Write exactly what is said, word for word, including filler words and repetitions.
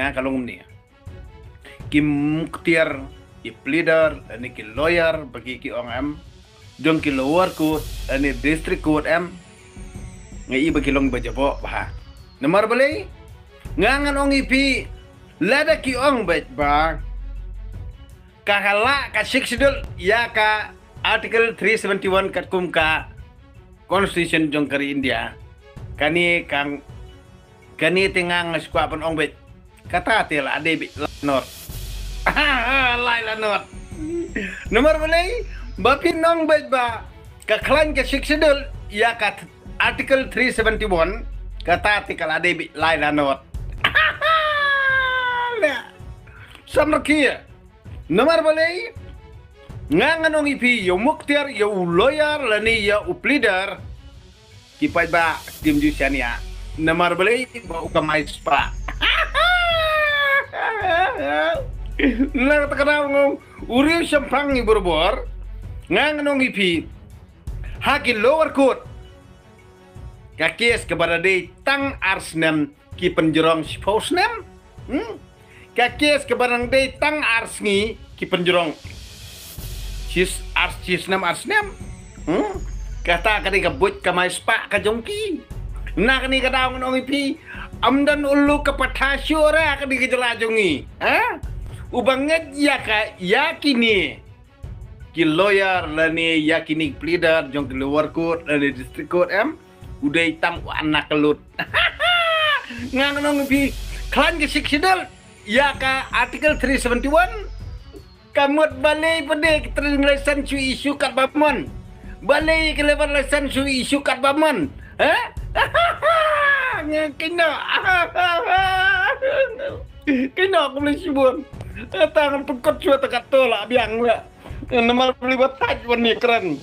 ka long kumne. Ki muktiar, ki pleader, lane ki lawyer, ba ki ki ong em, jong ki lower court, lane district court em, nga i ba ki long ba jaboh bha. Namar balei, nga ngan ong ïa phi, lada ki ong beit ba ka la ka Sixth Schedule ïa ka Article three seventy-one katkum ka Constitution jong ka ri India. Kane kang, kane te nga nga skwah ban ong beit, kata te la dei beit la not. Lai la not. Namar balei, ba phi ong beit ba ka khlaiñ ka Sixth Schedule ïa ka Article three seventy-one, kata te ka la dei beit lai la not. Samrakhia. Namar balei, nga ngan ong ïa phi, ïa u muktiar, ïa u lawyer, lane ïa u pleader, ki paidbah kim ju shaniah. Namar balei, ba u kamai spah. Na kata ka daw nga ong, u riew shemphang i borbor, nga ngan ong ïa phi, ha ki lower court, ka case kaba da dei tang ar snem ki pynjrong shiphew snem. Hmm? Ka case kaba dang dei tang ar sngi ki pynjrong shi, ar shi snem, ar snem. Hmm? Kata ka dei ka buit kamai spah ka jong ki. Na kane ka daw ngan ong ïa phi, ym don u lok ka patha shuh re ha kane ka jylla jong ngi. Ha? Uba ngeit ïa ka, ïa kine ki lawyer lane ïa kine ki pleader jong ki lower court lane district court em, u dei tang u anak ka lut. Nga ngan ong ïa phi, khlaiñ ka Sixth Schedule ïa ka Article three seventy-one. Ka mut balei pat de ka trading license shu issue katba mon? Balei ka labour license shu issue katba mon? Ha? Nga kynnoh. Kynnoh kum lei shibun. Tang pynkut shuwa ta katto la biang la. Namar balei ba thait wan ïa kren.